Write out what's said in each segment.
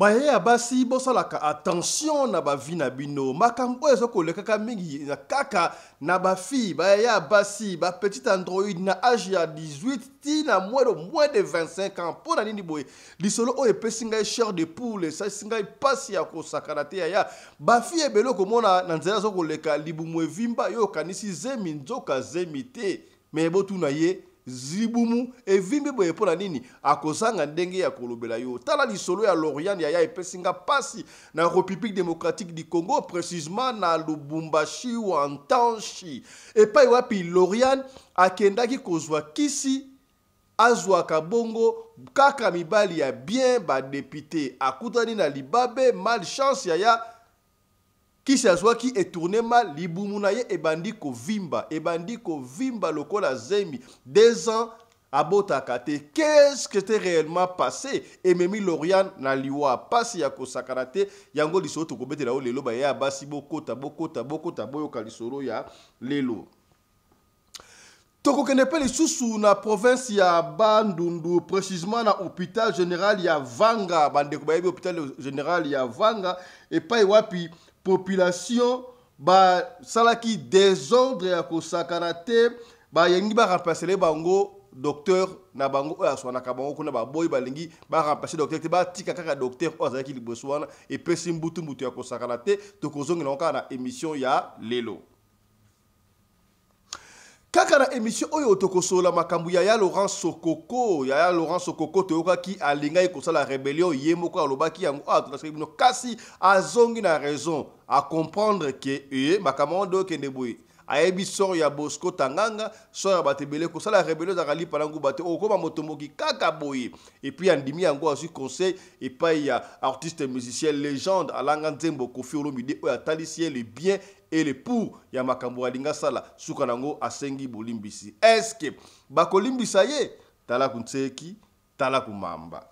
Bayaya ya basi, bosalaka attention na ba vie na bino. Makambo oyo ezo kolekaka mingi na kaka na ba fille, bayaya ya basi, ba petite android na age ya 18 ti na moins de moins de 25 ans. Mpo na nini boye? Lisolo oyo epesi ngai chair de poule, esalisi ngai pasi ya kosakana te yaya. Ba fille ebele okomona na nzela azo koleka libumu evimba, yo okanisi zemi, nzoka zemi te. Mais botuna ye libumu evimbi boye mpo na nini? Akozanga ndenge ya kolobela yo. Tala lisolo ya Lauriane yaya epesi nga pasi na Republique Democratique du Congo, precisement na Lubumbashi Wantanshi, epai wapi Lauriane akendaki kozwa kisi azwaka bongo kaka mibali ya bien ba depute. Akutani na libabe, malchance yaya. Kisi azwaki e tourner mal, libumu na ye ebandi kovimba, ebandi kovimba lokola zemi, 2 ans abotaka te. Qu'est-ce que s'est réellement passé? Ememi Lauriane na liwa. Pasi ya kosakana te, yango lisolo tokobetela yo lelo, ba yaya basi bokota, bokota, bokota, boyoka lisolo ya lelo. Tokokende mpe lisusu na province ya Bandundu, precisement na hôpital général ya Vanga. Bandeko bayebi hôpital général ya Vanga epai wapi population basalaki desordre ya kosakana te, bayengi ba remplacer bango docteur na bango oyo aswanaka bango kuna, baboyi, balingi ba remplacer docteur te, batika kaka docteur oyo azalaki liboso wana. Epesi mbutu mbutu ya kosakana te, tokozongela yango kaka na émission ya lelo. Kaka na émission oyo tokosolola makambo ya ya Laurent Sokoko. Ya ya Laurent Sokoko toyokaki alingaki kosala rébellion, ye moko alobaki yango awa tolasaki bino, kasi azongi na raison, a comprendre que makambo yango nde okende boye. Ayebi sort ya Bosco Tanganga, sort ya bato ebele. Kosala rébellion ezalaka lipa na nguba te, okokoma motomboki kaka boye. Et puis andimi yango, azwi conseil epai ya artiste musicien légende alanga nzembo Koffi Olomide, oyo atalisi ye le bien et le pour ya makambo alingi asala. Suka nango asengi bolimbisi. Est-ce que bakolimbisa ye? Tala kuntseki, tala kumamba.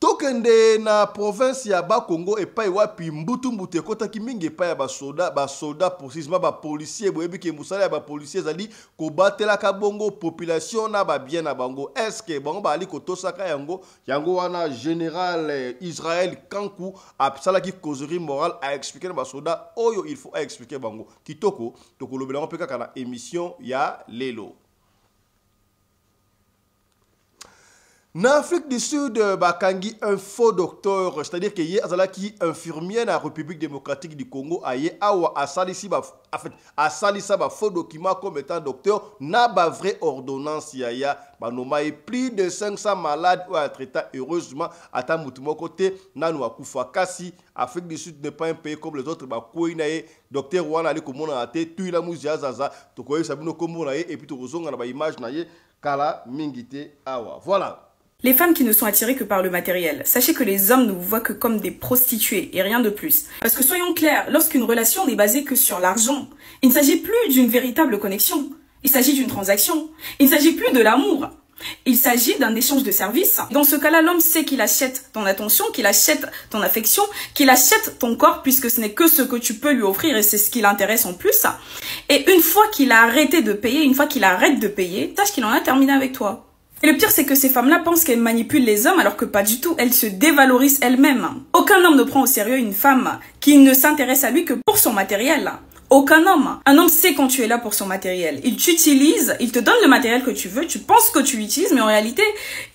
Tokende na province ya Bakongo epai wapi mbutu mbutu ekotaki mingi epai ya basoda, basoda précisément ba policier. Boyebi ke mosala ya ba policier ezali kobatelaka bongo population na ba bien na bango. Est-ce que bango bazali kotosaka yango? Yango wana général Israël Kanku asalaki causerie morale, a expliquer na basoda oyo il faut a expliquer bango. Kitoko, tokolobela yango mpe kaka na émission ya lelo. Na Afrique du Sud, bakangi un faux docteur, c'est-à-dire que ye azalaki infirmier na République démocratique du Congo, aye awa asalisi ba, en fait, asalisa ba faux documents comme étant docteur na ba vraie ordonnance yaya, banoma ye plus de 500 malades oyo atraita. Heureusement ata mutu moko te nanu akufa. Kasi Afrique du Sud n'est pas un pays comme les autres, bakwei na ye docteur wana ali komonana te, tuila muzi azaza, tokoyebisa bino kombo na ye et puis tokozonga na ba image na ye kala mingi te awa. Voilà. Les femmes qui ne sont attirées que par le matériel, sachez que les hommes ne vous voient que comme des prostituées et rien de plus. Parce que soyons clairs, lorsqu'une relation n'est basée que sur l'argent, il ne s'agit plus d'une véritable connexion. Il s'agit d'une transaction. Il ne s'agit plus de l'amour. Il s'agit d'un échange de services. Dans ce cas-là, l'homme sait qu'il achète ton attention, qu'il achète ton affection, qu'il achète ton corps, puisque ce n'est que ce que tu peux lui offrir et c'est ce qui l'intéresse en plus. Et une fois qu'il a arrêté de payer, une fois qu'il arrête de payer, sache qu'il en a terminé avec toi. Et le pire, c'est que ces femmes-là pensent qu'elles manipulent les hommes, alors que pas du tout, elles se dévalorisent elles-mêmes. Aucun homme ne prend au sérieux une femme qui ne s'intéresse à lui que pour son matériel. Aucun homme. Un homme sait quand tu es là pour son matériel. Il t'utilise, il te donne le matériel que tu veux, tu penses que tu l'utilises, mais en réalité,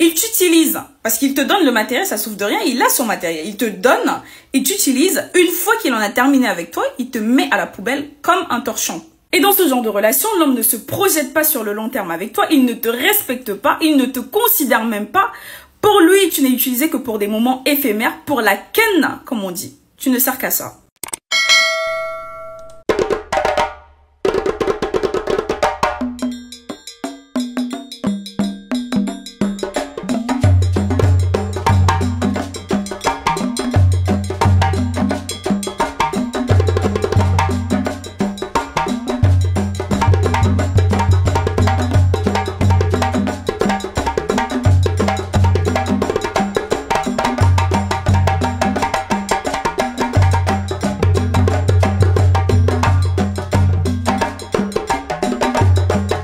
il t'utilise. Parce qu'il te donne le matériel, ça souffre de rien, il a son matériel. Il te donne, il t'utilise. Une fois qu'il en a terminé avec toi, il te met à la poubelle comme un torchon. Et dans ce genre de relation, l'homme ne se projette pas sur le long terme avec toi, il ne te respecte pas, il ne te considère même pas. Pour lui, tu n'es utilisé que pour des moments éphémères, pour la ken, comme on dit. Tu ne sers qu'à ça.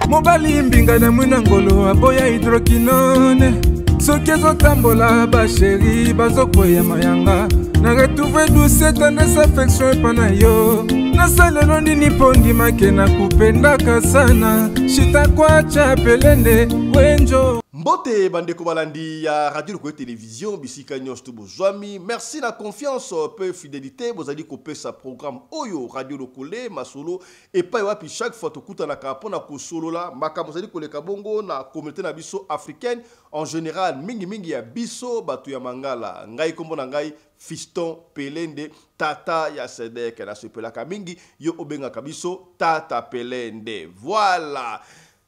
Mobali mbinga na mwina ngolo aboya hydroquinone. Soki ezotambola basheri bazokweya mayanga na retrouve douce tendresse affection epa na yo nasalelo nini mpo ndimake nakupendaka sana shitakwacha pelende wenjo. Mbote bandeko balandi ya Radio Lokole Television bisika nyonso to bozwami. Merci na confiance pe fidelité bozali kopesa programme oyo Radio Lokole masolo epai wapi chaque fois tokutanaka mpo na kosolola makambo ezali koleka bongo na communauté na biso africaine en général, mingimingi ya biso bato ya Mangala. Ngai kombo na ngai Fiston Pelende, tata ya Sedek. Nasepelaka mingi yo obengaka biso tata Pelende. Voilà,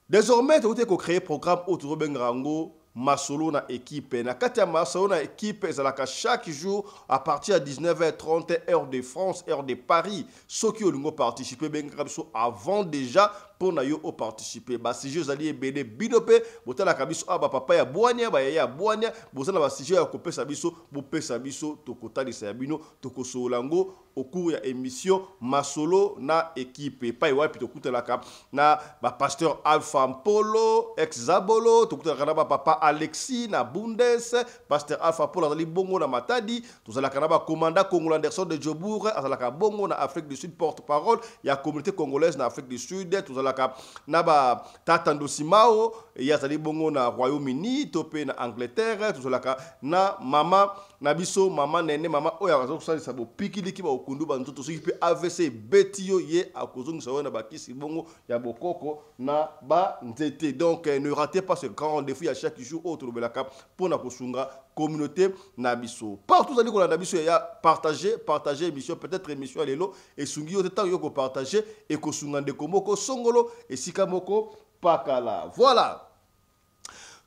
désormais tokuti kocréer programme oyo tozobengaka yango Masolo na équipe. Na kati ya Masolo na équipe, ezalaka chaque jour à partir ya 19h30, heure de France, heure de Paris. Soki olingo participer, bengaka biso avant déjà mpo na yo oparticipe. Basujet ezali ebele. Bino mpe botalaka biso awa, bapapa ya bwania, bayaya ya bwania, boza na basujet ya kopesa biso, bopesa biso, tokotalisa ya bino, tokosolola yango au cours ya émission Masolo na équipe, epai wapi tokutanaka na bapasteur Alpha Mpolo ex Zabolo, tokutanaka na bapapa Alexis na Bundes. Pasteur Alpha Mpolo azali bongo na Matadi. Tozalaka na bacommandant Congolo Anderson de Jobourg, azalaka bongo na Afrique du Sud, porte parole ya communauté congolaise na Afrique du Sud. Tozalaka na batata Ndosimao, ye azali bongo na Royaume-Uni to mpe na Angleterre. Tozalaka na mama na biso, mama Nene, mama oyo aza kosalisa bopikiliki bakokundu banzoto. Soki mpe AVC ebeti yo, ye akozongisa yo na bakisi bongo ya bokoko na banzete. Donc ne ratez pas ce grand rendez-vous ya chaque jour oyo tolobelaka mpona kosunga communauté na biso partout. Ozali kolanda biso ya partager, partager émission. Peut-être émission ya lelo esungi yo te, ntango yo kopartage ekosunga ndeko moko songolo esika moko pakala. Voilà,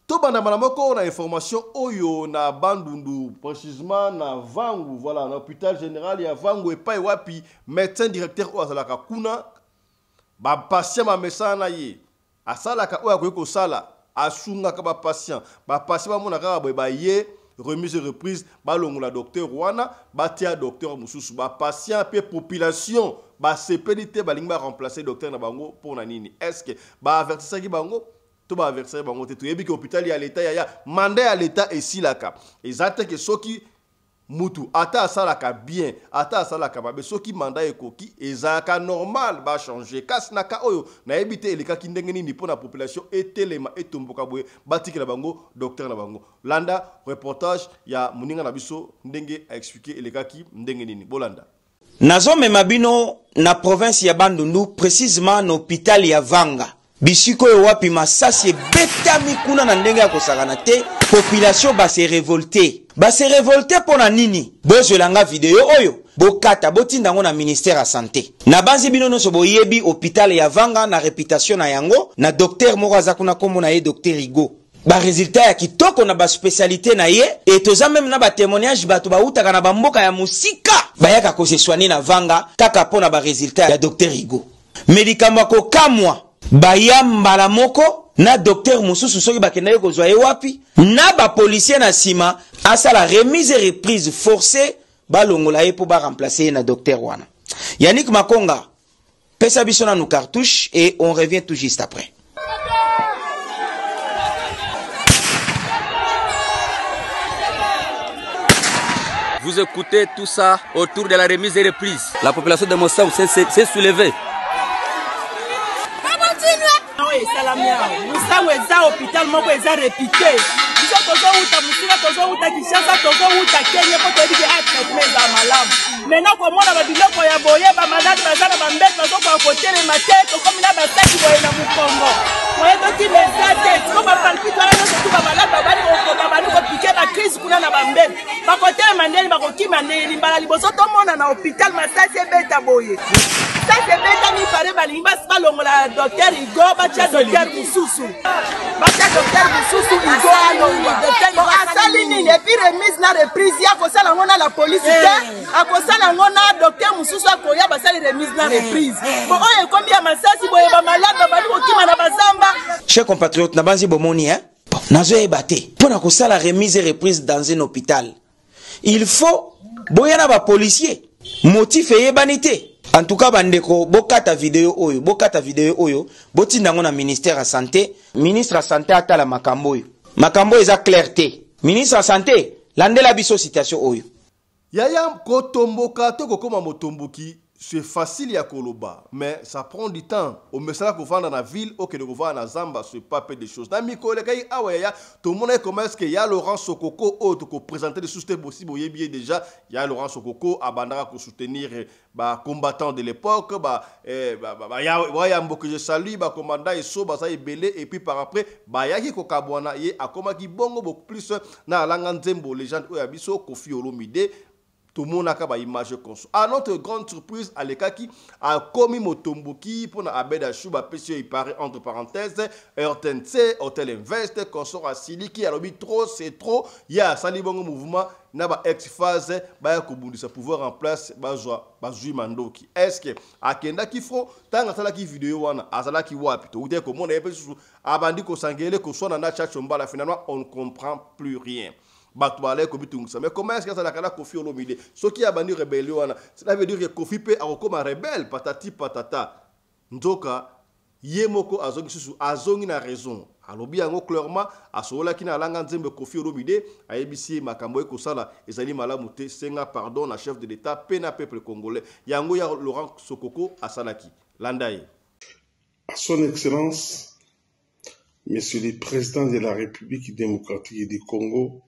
tobanda mbala moko na information oyo na Bandundu, précisément na Vangu. Voilà, na hôpital général ya Vangu, epai wapi médecin directeur oyo azalaka kuna, bapatient bamesana na ye, asalaka oyo akoki kosala, asungaka bapatient. Bapatient bamona kaka boye, baye remise et reprise, balongola docteur wana, batia docteur mosusu. Bapatient mpe population basepeli te, balingi baremplace docteur na bango. Mpo na nini? Est ce que baavertisaki bango to baavertisaki bango te? Toyebi ke hôpital ya leta, yaya, mandat ya leta esilaka. Eza te ke soki mutu ata asalaka bien, ata asalaka mabe, soki mandat ekoki, ezalaka normal bachange. Kasi na ka oyo, nayebi te elekaki ndenge nini mpo na population etelema, etomboka boye, batikela bango docteur na bango. Landa reportage ya moninga na biso ndenge aexplike elekaki ndenge nini. Bolanda. Nazomema bino na province ya Bandundu, précisément na hôpital ya Vanga, bisika oyo wapi masasi ebetami kuna na ndenge ya kosakana te. Population base révolte. Base révolte mpo na nini? Bozwelanga video oyo, bokata, botinda yango na ministère ya santé. Nabanzi bino nyonso boyebi hôpital ya Vanga na réputation na yango, na docteur moko aza kuna, nkombo na ye docteur Igo, baresultat ya kitoko na baspécialité na ye. E toza même na batémoignage, bato bautaka na bamboka ya mosika bayaka kose soigner na Vanga kaka mpo na baresultat ya docteur Igo. Me likambo ya kokamwa, baya mbala moko na docteur mosusu, soki bakendaki kozwa ye wapi, na bapolisier na nsima, asala remise et reprise forcée, balongola ye mpo baremplace ye na docteur wana. Yannick Makonga, pesa biso nanu cartouche et on revient tout juste après. Vous écoutez tout ça autour de la remise et reprise. La population de Mossam s'est soulevée. Oyo esalami awa, Mosango, eza hôpital moko eza réputé. Biso tozowuta mosika, tozowuta Kinshasa, tozowuta Kenya, mpo toyebi ke a traitement eza malamu. Maintenant komona babiloko ya boye, bamalade baza na bambete, bazokoka kotelema te, tokomi na basaki boye na mokongo, moye tokima eza te. Siko bapalpite wana nyonso tu, bamalade babali babandi kopike bacrise kuna na bambete, bakotelema ndeni, bakokima ndeni? Mbala liboso tomona na hôpital masasi ebeta boye. Sasi ebetami pare, balingi balongola docteur Igo, batia docteur mosusu, batia docteur mosusu. Igo alongwa, asali nini? Et puis remise na reprise ya kosala yango na la police te, akosala yango na docteur mosusu akoya, basali remise na reprise. Bo oyo ekomi ya masasi boye, bamalade babandi kokima na bazamba. Chers compatriotes, nabanzi bomoni, hein? Bon, nazoyeba te mpo na kosala remise et reprise dans un hôpital, il faut boya na bapolisier. Motif eyebani te. En tout cas, bandeko, bokata video oyo, bokata video oyo, botinda yango na ministère ya santé. Ministre ya santé atala makambo oyo. Makambo eza clair te. Ministre ya santé, landela biso situation oyo. Yaya, kotomboka to kokoma motomboki, c'est facile ya koloba, mais ça prend du temps. Omesala kovanda na ville, okende kovanda na zamba, c'est pas peu de choses. Na mikolo elekaki awa, yaya, tomonaki comment est-ce que ya Laurent Sokoko, oyo tokoprésente lisusu te, bosi boyebi ye déjà. Ya Laurent Sokoko abandaka kosoutenir bacombattant de l'époque, bayambo que je salue, bacommandant eso baza ebele. Et puis par après bayaki kokabwana, ye akomaki bongo beaucoup plus na alanga nzembo légende oyo ya biso Kofi Olomide. Tomonaka baimage konso. À notre grande surprise, alekaki akomi motomboki mpona Abed Ashu, bapesi yo ipare, entre parenthèse, RTNC, Hotel Invest, consort. Asiliki, alobi trop c'est trop. Ye asali bongo mouvement na ba ex phase, baya kobundisa pouvoir en place, bazwa bazwi mandoki. Est ce que akendaki front? Ntango asalaki video wana, azalaki wapi? Toutaki komona ye mpe susu abandi kosangele koswana na Chacho Mbala. Finalement, on ne comprend plus rien. Bato balaki komitungisa, mais comment est ce que azalaka na Kofi Olomide? Soki abandi rébellion wana, cela veut dire que Kofi mpe akokoma rebelle, patati patata. Nzoka ye moko azongi susu, azongi na raison, alobi yango clairement. Asololaki na alanga nzembe Kofi Olomide, ayebisi ye makambo ekosala ezali malamu te, senga pardon na chef de l'État mpe na peuple congolais. Yango ya Laurent Sokoko asalaki, landa ye. À son Excellence, Monsieur le Président de la République démocratique du Congo,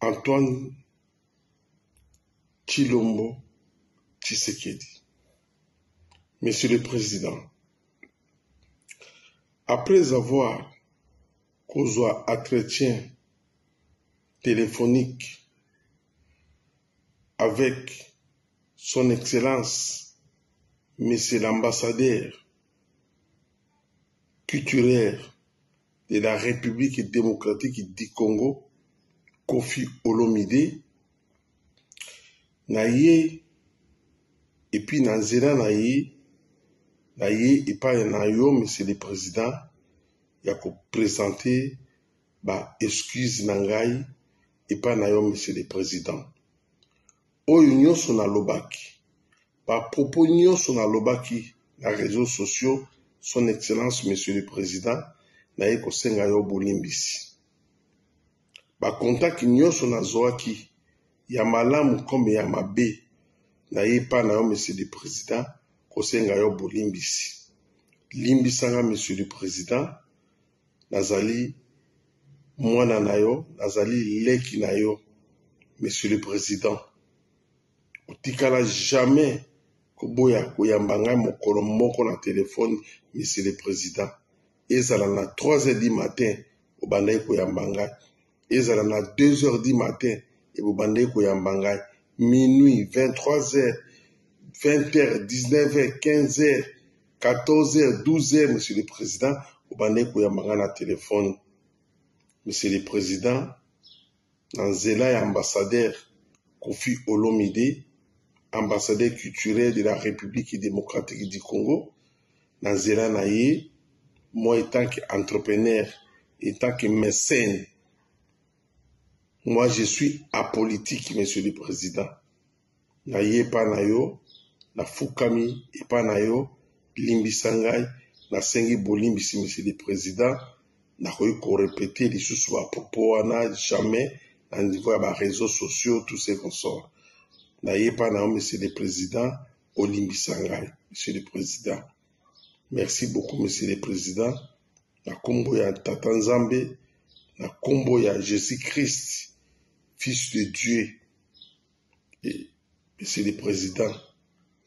Antoine Tshilombo Tshisekedi. Monsieur le Président, après avoir causé entretien téléphonique avec Son Excellence, Monsieur l'ambassadeur culturel de la République démocratique du Congo, Kofi Olomide, na ye et puis na nzela na ye, na ye epai na yo, Monsieur le Président, ya koprésente ba excuse na ngai epai na yo, Monsieur le Président. Oyo nyonso nalobaki, bapropos nyonso nalobaki na réseaux sociaux, Son Excellence, Monsieur le Président, naye kosenga yo bolimbisi. Bakontakte nyonso nazwaki, ya malamu comme ya mabe, naye epai na yo, Monsieur le Président, kosenga yo bolimbisi. Limbisanga, Monsieur le Président. Nazali mwana na yo, nazali leki na yo, Monsieur le Président. Otikala jamais koboya koyamba ngai mokolo moko na telefone, Monsieur le Président. Ezala na 3 heures du matin, obandaki koyamba ngai. Ezala na 2 heures du matin, ebobandaki koyamba ngai. Minuit, 23 heures, 20 heures, 19 heures, 15 heures, 14 heures, 12 heures, Monsieur le Président, obandaki koyamba ngai na telefone. Monsieur le Président, na nzela ya ambassadeur Kofi Olomide, ambassadeur culturel de la République démocratique du Congo, na nzela na ye, moi, en tant qu'entrepreneur, en tant que mécène, moi je suis apolitique, Monsieur le Président, na ye epai na yo, nafukami epai na yo, limbisa ngai, nasengi bolimbisi, Monsieur le Président. Nakoki korépéter lisusu bapropos wana jamais na niveau ya baréseaux sociaux, tout ce consort. Naye epai na yo, Monsieur le Président, olimbisa ngai, Monsieur le Président. Merci beaucoup, Monsieur le Président. Na nkombo ya Tata Nzambe, na nkombo ya Jésus Christ, Fils de Dieu, et Monsieur le Président,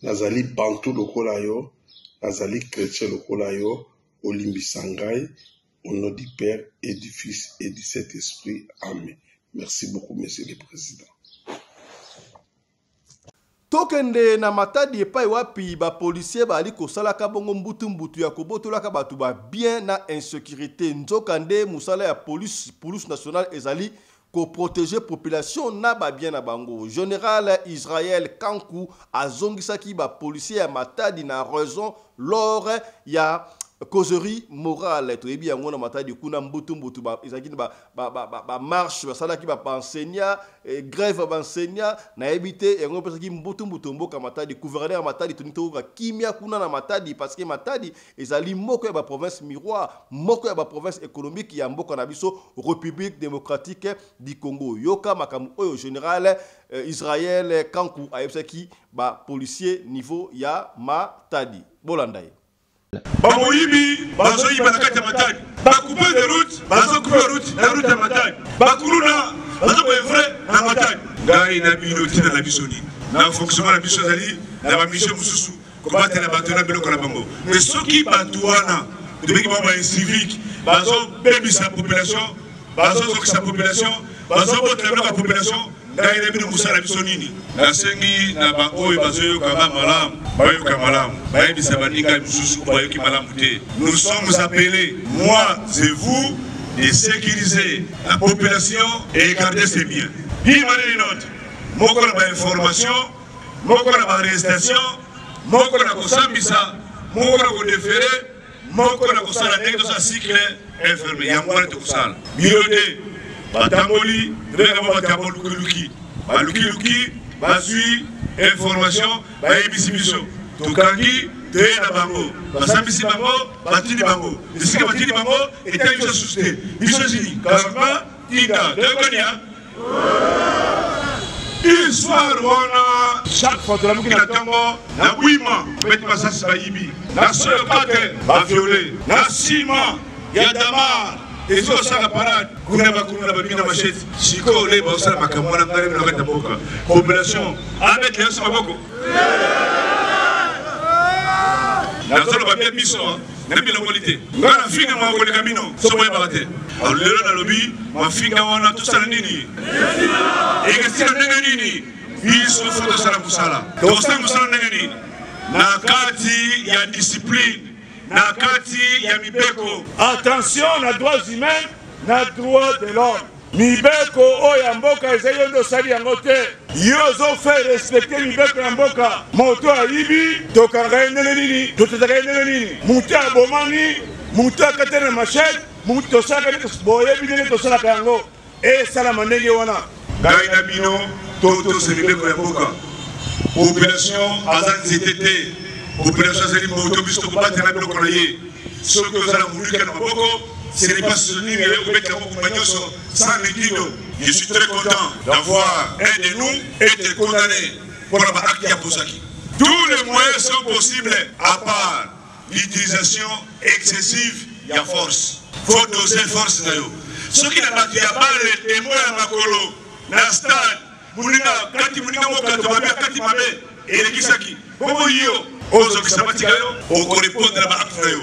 nazali bantu lokola yo, nazali chrétien lokola yo, olimbisa ngai. Au nom du Père et du Fils et du Saint-Esprit, amen. Merci beaucoup, Monsieur le Président. Tokende na Matadi, epai wapi bapolisier bazali kosalaka bongo mbutu-mbutu ya kobotolaka bato babien na insécurité. Nzokande mosala ya police nationale ezali koprotéger population na babien na bango. Général Israel Kanku azongisaki bapolisier ya Matadi na raison lors ya Causerie morale toyebi yango na Matadi kuna mbutu mbutu ba ezalaki ba ba ba, ba, ba marche basalaki ba enseignant eh, grève ya ba enseignant nayebi te yango epesaki mbutu mbutu mboka Matadi. Gouverneur ya Matadi tolingi toyoka kimia kuna na Matadi parce que Matadi ezali moko ya ba province miroir, moko ya ba province économique ya mboka na biso République démocratique du Congo. Yoka makambo oyo général eh, Israël Kanku ayebisaki ba policier niveau ya Matadi. Bolanda ye. Bamoyibi bazoyiba na kati ya Matadi, bacoupe de route bazocoupe route na route ya Matadi, bakuluna bazokoevre na Matadi. Ngai na bino, ntina na biso nini na fonctionnement na biso? Ezali na bamission mosusu, kobatela bato na biloko na bango. Mais soki bato wana tobengi bango baincivique, bazobebisa population, bazozokisa population, bazobotela biloko ya population, ngai na bino mosala na biso nini? Nasengi na baoyo bazoyoka nga malamu, bayoka malamu, bayebisa baninga mosusu oyo bayoki malamu te. Nous sommes appelés, moi et vous, de sécuriser la population et garder ses biens. D'une manière ou d'une autre, moko na bainformation, moko na baarrestation, moko na kosambisa, moko na kodefere, moko na kosala ndenge tosala cycle infirme. Yango wana tokosala bino te batamboli, tobenga bango bato ya bolukiluki, balukiluki, bazwi information, bayebisi biso, tokangi, toye na bango, basambisi bango, batindi bango esika batindi bango, etali biso susu te. Biso zili kasamba tinda toyokani ya histoire wana. Chaque fois tolamuki na ntongo, na bwima beti masasi, bayibi na solo kate, baviole na nsima ya damar, ezi kosala parade kuna, bakuluna babimi na machete. Sikoyo le baosala makambo wana, ngai na kati ya mboka, population abetela biso maboko. Nazoloba bia biso na bilongoli te, ngai nafinga mwa koleka bino, so boyebaka te. Lelo nalobi mafinga wana, tosala nini? Ekesila ndenge nini? Biso fo tosala mosala. Tokosala mosala ndenge nini? Na kati ya discipline, na kati ya mibeko. Attention na droits humains, na droit de l'homme. Mibeko oyo ya mboka ezali yo nde osali yango te. Yo ozo faire respecter mibeko ya mboka. Moto ayibi, tokanga ye ndenge nini? Totetaka ye ndenge nini? Moto abomani, moto akatani na machete, moto tosalaka nde boyebi ndenge tosalaka yango. Esalama ndenge wana. Ngai na bino totosa mibeko ya mboka. Population aza nzete te, population azali moto, biso tokobatela biloko na ye. Soki oza na munduki na maboko, ce n'est pas soutenir ya yo kobetela mokumba nyonso sans mitindo. Je suis très content d'avoir un de nous être condamné pour la acte ya posaki. Tous les moyens sont possibles à part l'utilisation excessive ya force. Faut doser force na yo. Soki na bato ya bale tembo ya makolo na stade, moninga kati moninga mokato mabe akati mabe elekisaki bongo, yo ozokisa batika yo, okorepondre na baacte na yo.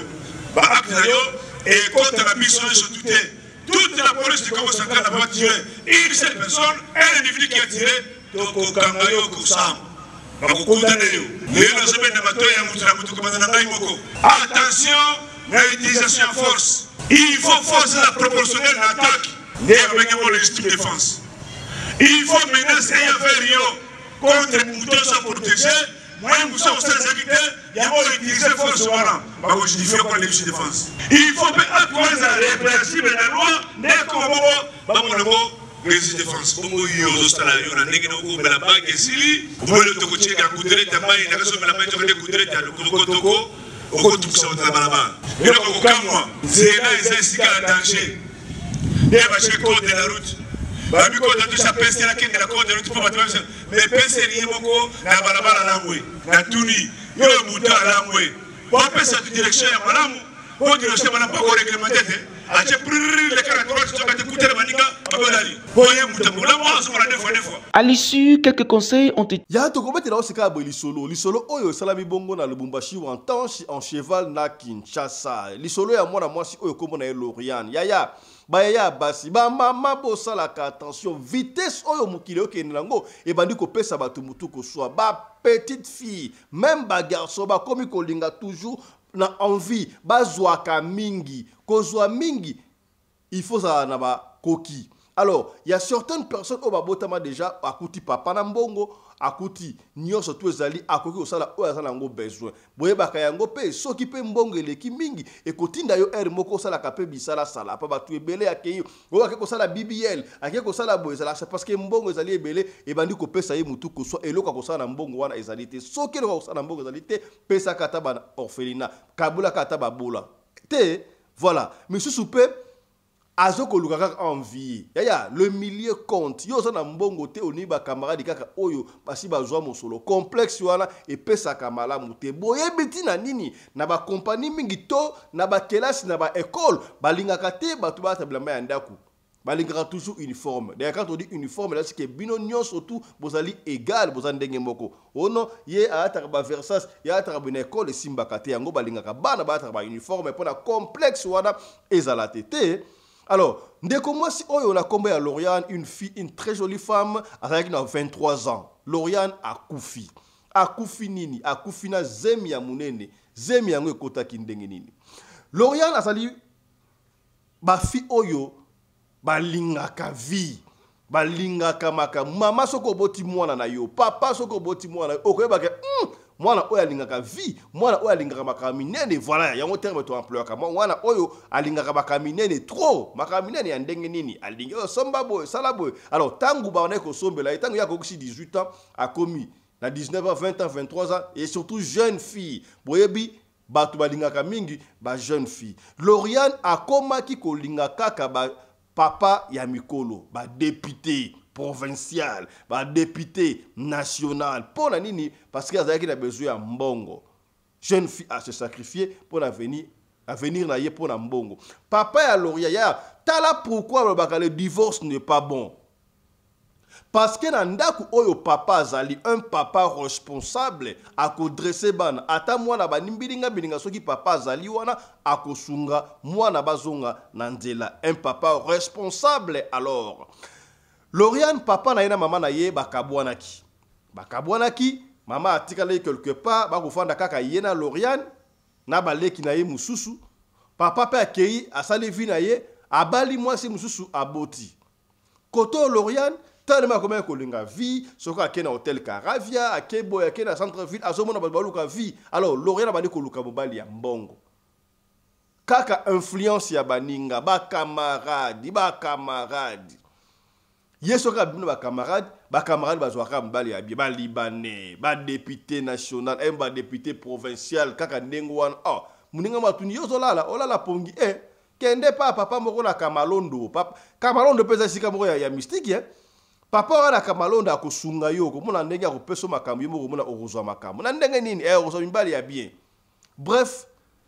Baacte na yo ekota na biso nyonso tu te. Toute la police du Congo central n'a pas tiré une seule personne, un individu qui a tiré, tokokanga yo, kosamba, bakokundana yo. Lelo nazobenda matoi ya motu na motu, kobanda na ngai moko. Attention na utilisation ya force. Il faut force eza proportionnelle na attaque, nde babengi yango légitime défense. Il faut menace eya vers yo contre moto ozo protéger, moyen mosusu akosala ezalaki te, yango outilize force wana, bakojustifie mpona légitime défense. Il faut mpe acte wana ezala répréhensible na loi, nde ekoma bongo bamona yango légitime défense. Bongo yo ozosala yo na ndenge na okomela banke, esili omoni tokotieka kutelete ya mai, nakasomela mai tokende kutelete ya lokotoko, okotukisa bato na balabala. Eloko kokamwa, nzela eza esika ya danger, nde batie code de la route, babi code atusa pesela, akende na code de la route mpo bato babisa, mais peseli ye moko na balabala langwe. Natuni yo, moto alangwe po apesa direction ya malamu, po direction ya malamu, po koreglemente te, atie prrr leka na droite, soki ate kutela baninga babolali, po ye moto molamu azomona deux fois deux fois. À l'issue, quelques conseils ont été Ya tokobetela yo sika ya boye lisolo, lisolo oyo esalami bongo na Lubumbashi wantanche en cheval na Kinshasa, lisolo ya mwana mwasi oyo kombo na ye Loriane. Yaya, bayaya basi, bamama, bosalaka attention. Vitesse oyo mokili okende nango ebandi kopesa bato motu koswa. Ba petite fille, même bagarçon, bakomi kolinga toujours na envie bazwaka mingi, kozwa mingi. Il faut zala na bakoki. Alors il y a certaines personnes oyo babotama déjà akuti papa na mbongo, Akuti nyonso tu ezali, akoki kosala oyo aza na yango besoin. Boyebaka yango mpe soki mpe mbongo eleki mingi, ekotinda yo heure moko osalaka mpe bisalasala. Pa bato ebele akei oyo ake kosala BBL, ake kosala boye, ezalaka parce que mbongo ezali ebele, ebandi kopesa ye mutu koswa. Eloko ya kosala na mbongo wana ezali te. Soki eloko ya kosala na mbongo ezali te, pesaka ata ba orphelinat, kabulaka ata babola te. Voilà. Misusu mpe azokoluka kaka envie. Yaya, le milieu compte. Yo oza na mbongo te, olingi bacamarade kaka oyo basi bazwa mosolo. Complexe wana epesaka malamu te. Boyebi ntina nini na bakompani mingi to na bakelasi, na baekole, balingaka te bato balata bilamba ya ndako? Balingaka toujours uniforme. D'ailleurs, quand on dit uniforme là, c'est que bino nyonso tout bozali égal, boza ndenge moko. Ono ye alataka ba Versace, ye alataka boye na ekole, esimbaka te. Yango balingaka bana balataka ba uniforme mpona complexe wana ezala te te. Alors, ndeko mwasi oyo na kombo ya Lauriane, une fille, une très jolie femme, azalaki na 23 ans. Lauriane akufi. Akufi nini? Akufi na zemi ya monene. Zemi yango ekotaki ndenge nini? Lauriane azali bafi oyo balingaka vie, balingaka makambo. Mama soki oboti mwana na yo, papa soki oboti mwana na yo, okoyebaka mwana oyo alingaka vie, mwana oyo alingaka makambo minene. Voilà, yango terme to employaka. Mwana oyo alingaka makambo minene trop. Makambo minene ya ndenge nini? Alingi oyo somba boye, sala boye. Alors, ntango bandaki kosombela ye, ntango ye akokisi 18 ans, akomi na 19 ans, 20 ans, 23 ans, et surtout jeune fille. Boyebi bato balingaka mingi ba jeune fille. Lauriane akomaki kolinga kaka ba papa ya mikolo, ba député provincial, ba député national. Mpo na nini? Parce que azalaki na besoin ya mbongo. Jeune fille a se sacrifier mpo na avenir na ye, mpo na mbongo. Papa ya Lauriane ya tala, pourquoi balobaka le divorce n'est pas bon? Parce que na ndako oyo papa azali un papa responsable, akodresser bana. Ata mwana banimbilinga bilinga, soki papa azali wana, akosunga mwana bazonga na nzela. Un papa responsable. Alors, Lauriane, papa na ye na mama na ye bakabwanaki. Bakabwanaki, mama atikali quelque part, bakofanda kaka ye na Lauriane na baleki na ye mosusu. Papa mpe akei, asali vie na ye, abali mwasi mosusu, aboti. Koto Lauriane telema akomaki kolinga vie. Soki ake na hotel Caravia, ake boye, ake na centre ville, azomona bato baluka vie. Alors Lauriane abandi koluka mobali ya mbongo, kaka influence ya baninga, bakamaradi. Bakamaradi ye soki abimi na bakamarade, bakamarade bazwaka mobali ya bien, balibanais, badéputé national, badéputé provincial, kaka ndenge wana. Oh, moninga matuni, yo ozolala, olala pongi e kende pa papa moko na Kamalondo. Papa, Kamalondo mpe eza esika moko ya mystique, eh? Papa wana na Kamalondo akosunga yo, okomona ndenge akopesa makambo. Yo moko okomona okozwa makambo na ndenge nini, okozwa mibali ya bien. Bref,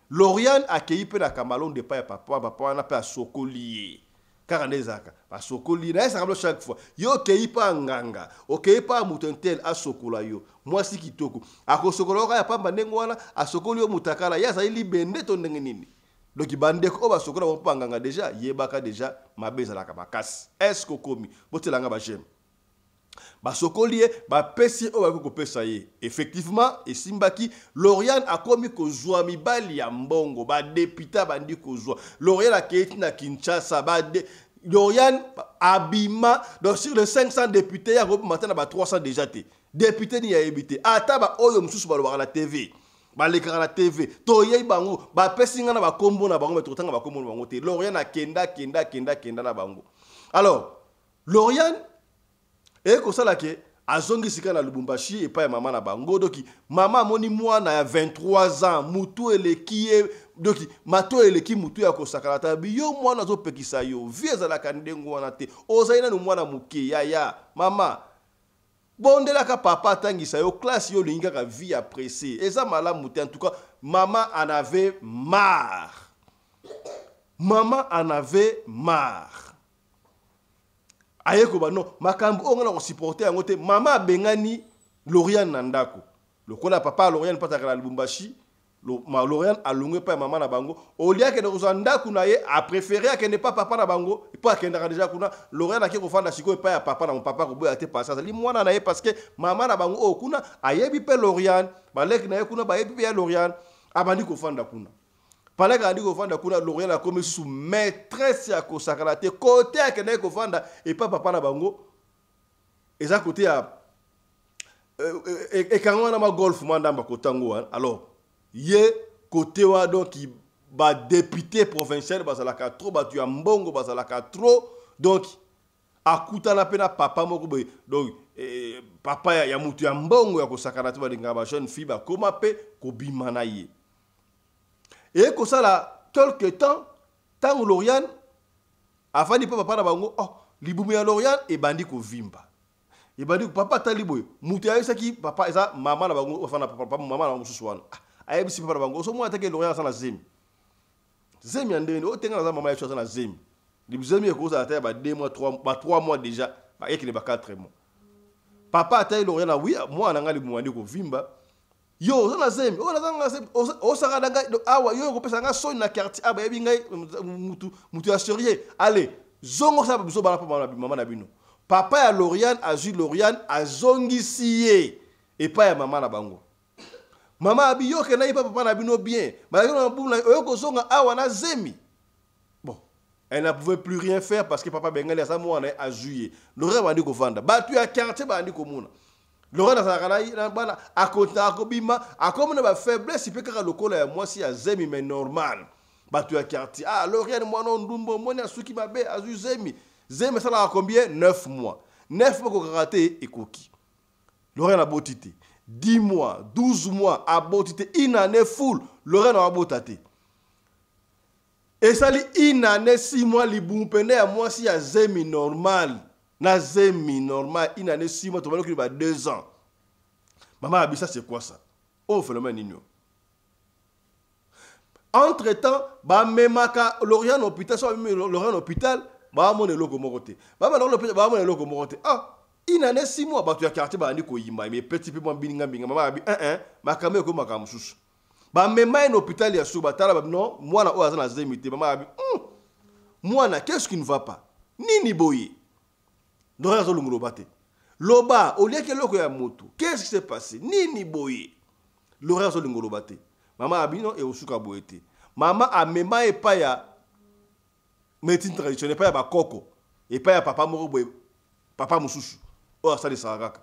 Lauriane akei mpe na Kamalondo epai ya papa. Papa wana mpe asokoli ye kaka nde ezalaka, basokoli ye. Nayesaka bino chaque fois, yo okei mpa nganga, okei mpa moto intel asokola yo, mwasi kitoko akosokola yo kaka ya pamba ndenge wana. Asokoli yo mutakala, ye azali libende to ndenge nini? Donc bandeko oyo basokola bango mpo banganga déjà, yebaka déjà mabe ezalaka makasi. Est ce que okomi botielanga baj'aime? Basokoli ye, bapesi ye oyo bakoki kopesa ye. Effectivement, esimbaki. Lauriane akomi kozwa mibali ya mbongo, badéputé abandi kozwa. Lauriane akei ti na Kinshasa. Lauriane abima. Donc sur les 500 députés, ya kobima te na ba 300 déjà te. Député ni yayebi te, ata baoyo mosusu balobaka na TV, balekaka na TV, toyebi bango, bapesi nga na bakombo na bango, me tokotanga bakombo na bango te. Lauriane akenda, akenda, akenda, akenda na bango. Alors Lauriane eye kosala ke azongi sika na Lubumbashi epai ya mama na bango. Doki mama amoni mwana ya 23 ans, mutu eleki ye, doki mato eleki mutu ya kosakana. Tabi yo mwana azopekisa yo, vie ezalaka ndenge wana te, ozali nanu mwana moke. Yaya, mama, bondelaka papa atangisa yo classe, yo olingi kaka vie ya pressé, eza malamu te. En tout cas, mama en avait marre, mama en avait marre. Aye koba non, makambo oyo nga na kosupporter yango te. Mama abengani Lauriane na ndako. Lokola papa Lauriane mpe azalaka na Lubumbashi, Lauriane alongwe epai ya mama na bango. Olia akende kozwa ndako na ye, apréféré akende pa papa na bango mpo akendaka déjà kuna. Lauriane ake kofanda sikoyo epai ya papa na papa. Koboya te, parce azali mwana na ye, parce que mama na bango oyo kuna ayebi mpe Lauriane, baleki na ye kuna bayebi mpe ya Lauriane. Abandi kofanda kuna. Palaka abandi kofanda kuna, Lauriane akomi susu maîtresse ya kosakana te. Kote akendaki kofanda epai papa na bango eza kote ya Ekanga wana ma golf mwa ndambo kotango wana. Alors ye côté wana, donc badéputé provincial bazalaka trop, bato ya mbongo bazalaka trop. Donc akutana mpe na papa moko boye, donc papa ya moto ya mbongo ya kosakana te, balingaka bajeune fille, bakóma mpe kobima na ye. Eye kosala quelque temps, ntango Loriane afandi mpe papa na bango, oh, libumu ya Loriane ebandi kovimba, ebandi. Papa atali boye, moto ayebisaki papa eza mama na bango, afanda papa, mama na bango mosusu wana. Ah, ayebisi papa na bango, osomona teke Loriane aza na zemi. Zemi ya ndenge otenga naza mama ya, aza na zemi. Zemi ekozala ata ya ba 2 mois, 3, ba 3 mois déjà, ekende ba 4 mois. Papa atali Loriane, oui, mwana na ngai libumu andi kovimba, yo oza na zemi oyo, naza nga zemi, osaka na ngai awa, yo okopesa nga soni na quartier awa, bayebi ngai mutu, mutu ya sérieux. Allez, zongo osala biso bana mpo mama na bino. Papa ya Loriane azwi Loriane, azongisi ye epai ya mama na bango. Mama abi, yo okendaki mpa papa na bino bien, bazalaki na mabumu, oyo kozonga awa na zemi. Bon, elle ne pouvait plus rien faire parce que papa bengali aza mwana ye, azwi ye. Loriane bandi kovanda, bato ya quartier bandi komona Loriane azalaka na bana, akontinaka kobima, akomi na bafaiblesse mpe kaka lokola ya mwasi ya zemi, mais normal. Bato ya quartier: ah, Loriane mwana ndumba, omoni asuki mabe, azwi zemi. Zemi esalaka combien? 9 mois. 9 mois ekokaka te, ekoki. Loriane aboti te. 10 mois, 12 mois, aboti te. Une année full, Loriane abota te. Esali une année 6 mois, libumu pene ya mwasi ya zemi normal, na zemi normal, une année 6 mois, tobandi okili ba 2 ans. Mama abisa, c'est quoi ça? Oyo phénomène nini? Entre temps bamemaka Loriane hôpital. So bamemi Loriane hôpital, baamona eloko moko te. Bamema, baamona eloko moko te. Ah, une année 6 mois, bato ya quartier babandi koyimba, mais petit mpe mwa mbilinga mbinga. Mama abi 1 makambo ekomi makambo mosusu. Bamema ye na hôpital ya su, batala, babi non, mwana oyo aza na zemi te. Mama abi mwana, qu'est-ce qui ne va pas? Nini boye? Loriane azolunga loba te. Loba, oliaki eloko ya moto, qu'est-ce qui s'est passé? Nini boye? Loriane azolinga loba te. Mama abi non, ekosuka boye te. Mama amema epai ya médecine traditionnelle, epai ya bakoko, epai ya papa moko boye, papa mosusu oyo asalisaka kaka.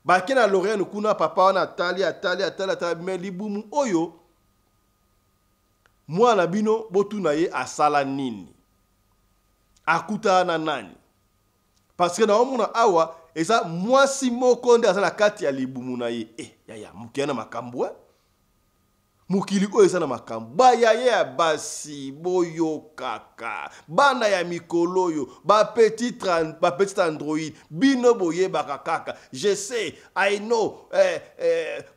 Bake na Loriane kuna, papa wana atali, atali, atali, atali, mais libumu oyo, mwana bino, botuna ye asala nini, akutana na nani, parce que naomona awa eza mwasi moko nde aza na kati ya libumu na ye. Eh, yaya, mokili na makambo, eh? Mokili oyo eza na makambo. Bayaya ya basi, boyokaka bana ya mikolo oyo, bapetit android, bino boyebaka kaka je sais, I know,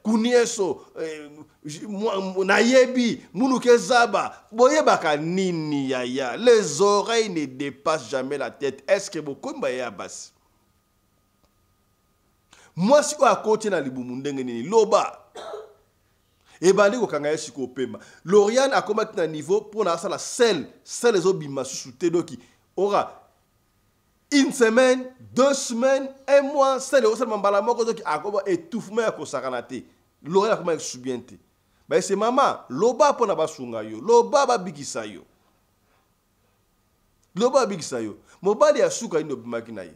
kunieso, nayebi munuke zaba, boyebaka nini? Yaya, les oreilles ne dépassent jamais la tête. Est ce que bokomi bayaya basi? Mwasi oyo akoti na libumu ndenge nini? Loba. Ebandi kokanga ye sikoyo pema. Loriane akomaki na niveau mpona asala selles, selles ezobima susu te. Doki ora une semaine, 2 semaines, un mois, selles ekosalema mbala moko. Doki akoma étouffement ya kosakana te. Loriane akomaki susu bien te. Bayese mama, loba mpona basunga yo, loba babikisa yo, loba babikisa yo. Mobali ya suka nini obimaki na ye?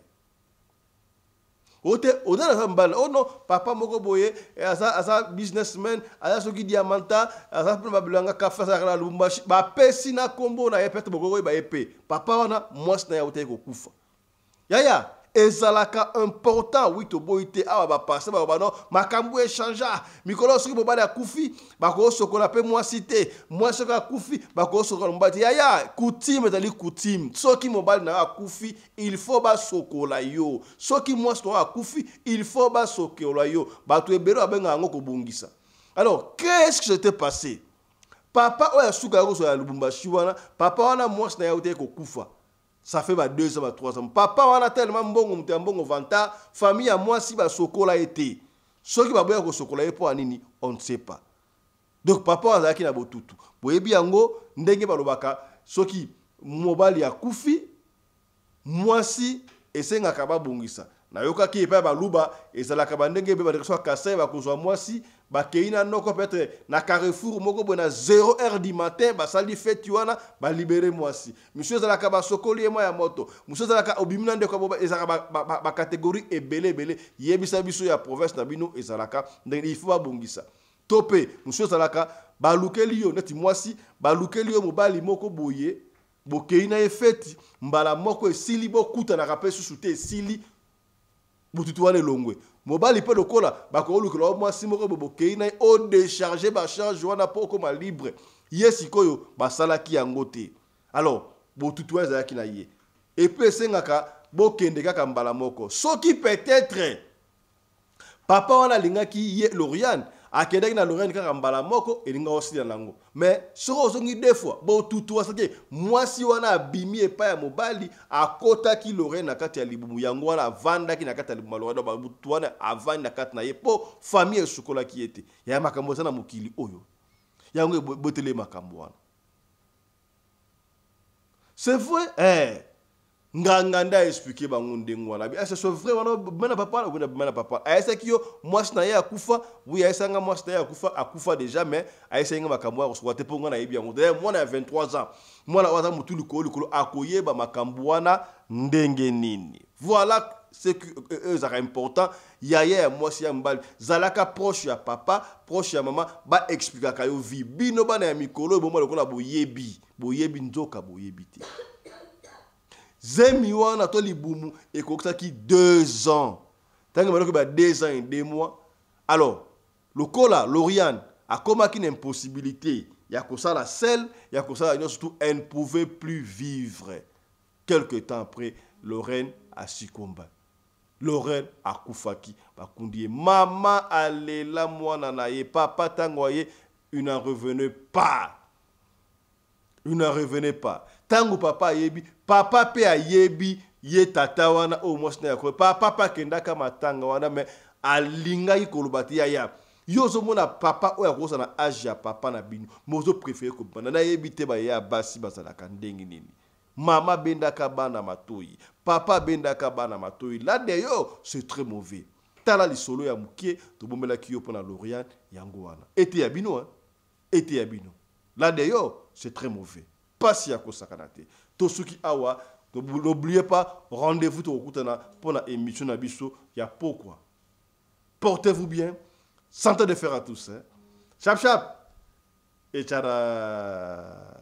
Ote oza na mobali? Oh non, papa moko boye, aza businessman, aza soki diamanta, aza mpona babilanga kafe, azalaka na Lubumbashi. Bapesi na nkombo na ye, peut-être bokoki koyeba ye mpe. Papa wana, mwasi na ye autaki kokufa. Yaya, ezalaka important, oui, toboyi te. Awa bapase baloba no makambo echangea mikolo. Soki mobali akufi, bakosokola mpe mwasi te. Mwasi soki akufi, bakosokola mobali te. Yaya, coutume ezali coutume. Soki mobali na yo akufi, il faut basokola yo. Soki mwasi na yo akufi, il faut basokola yo. Bato ebele babengaka yango kobongisa. Alors, qu'est-ce qui s'était passé? Papa oyo asuka ya kozwa ya Lubumbashi wana, papa wana, mwasi na ye autaki kokufa, ça fait ba 2 ans, ba 3 ans. Papa wana tellement mbongo, moto ya mbongo, vanta, famille ya mwasi basokola ye te. Soki baboya kosokola ye mpo ya nini, on ne sait pas. Donc papa oyo azalaki na botutu, boyebi yango ndenge balobaka, soki mobali akufi, mwasi esengaka babongisa. Nayokaki epai ya baluba ezalaka bandenge ebe bandeko ya Kasai bakozwa mwasi bakei na noko peut-être na carrefour moko boye na 0 heure du matin, basali feti wana, balibere mwasi. Mosusu ezalaka basokoli ye mwa ya moto, mosusu ezalaka obimi na ndeko ya ezalaka bacatégorie ba, ba ebele ebele. Yebisa biso ya province na bino ezalaka ndenge il faut babongisa. To mpe mosusu ezalaka balukeli yo neti mwasi, balukeli yo mobali moko boye, bokei na ye feti mbala moko, esili, bokutanaka mpe susu te, esili, bututu wana elongwe. Mobali mpe lokola bakolukela yo mwasi moko boye, bokei na ye, odécharge bacharge wana mpo okóma libre. Ye sikoyo basalaki yango te, alors botutu wana ezalaki na ye. Et puis esengaka bokende kaka mbala moko. Soki peut-être papa wana alingaki ye Loriane, akendaki na Loriane kaka mbala moko, elinga osila nango. Mais soki ozongi deux fois, botutu asaki mwasi wana abimi epai ya mobali, akotaki Loriane na kati ya libumu, yango wana avandaki na kati ya libumu ya Loriane. Botutu wana avandi na kati na ye mpo famille esukolaki ye te. Ya makambo eza na mokili oyo, yango eboteli makambo wana, c'est vrai eh. Nganga nde aexpliquer bango ndenge wana abi: c'est vrai wana bima na papa, wina bima na papa. Ayesaki yo mwasi na ye akufa? Oui, ayesanga mwasi na ye akufa, akufa déjà, mais ayesaki nga makambo ya kosokola te mpo nga nayebi yango. D'ailleurs mwana ya 23 ans, mwana oyo aza motu likolo likolo, akoyeba makambo wana ndenge nini? Voilà ce que ezalaka important. Yaya ya mwasi, ya mobali, zalaka proche ya papa, proche ya mama, baexplikaka yo vie. Bino bana ya mikolo eboma lokola boyebi, boyebi nzoka boyebi te. Zemi wana to libumu ekokisaki 2 ans ntango baloki ba 2 ans et 2 mois. Alors lokola Loriane akomaki na impossibilité ya kosala sel, ya kosala nyonso tout, elle ne pouvait plus vivre. Quelque temps après, Lorraine asikomba, Lorraine akufaki, bakundi ye. Mama alela mwana na ye. Papa ntango aye, il n'en revenait pas, il n'en revenait pas. Ntango papa ayebi, papa mpe ayebi ye tata wana oyo mwasi na yakobe, papa mpe akendaka matanga wana, mais alingaki koloba te. Yaya, yo ozomona papa oyo akozala na age ya papa na bino, mais ozopréférer kobanda. Nayebi te baye basi bazalaka ndenge nini. Mama abendaka bana matoi, papa abendaka bana matoi. Là d'ailleurs c'est très mauvais. Tala lisolo ya mokie tobombelaki yo mpona Loriane, yango wana ete ya bino, hein? Ete ya bino. Là d'ailleurs c'est très mauvais, pasi ya kosakana te. Tosuki awa. N'oubliez pas, rendez-vous tokokutana mpona émission na biso ya pokwa. Portez-vous bien, santé de fer à tous, hein? Chap chap et tchara.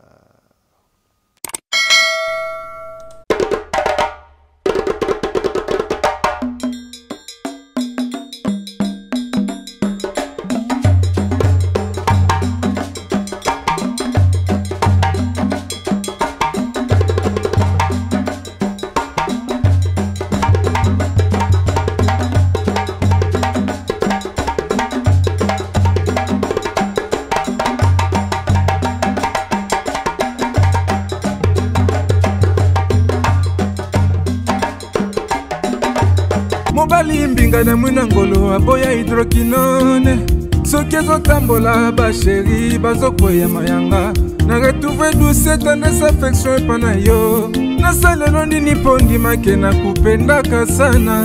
Mobali mbinga na mwina ngolo aboya hydroquinone, soki ezotambola bachéri bazokweya mayanga. Na retrouve douce tendresse affection epa na yo. Nasalelo nini mpo ndimake nakupendaka sana?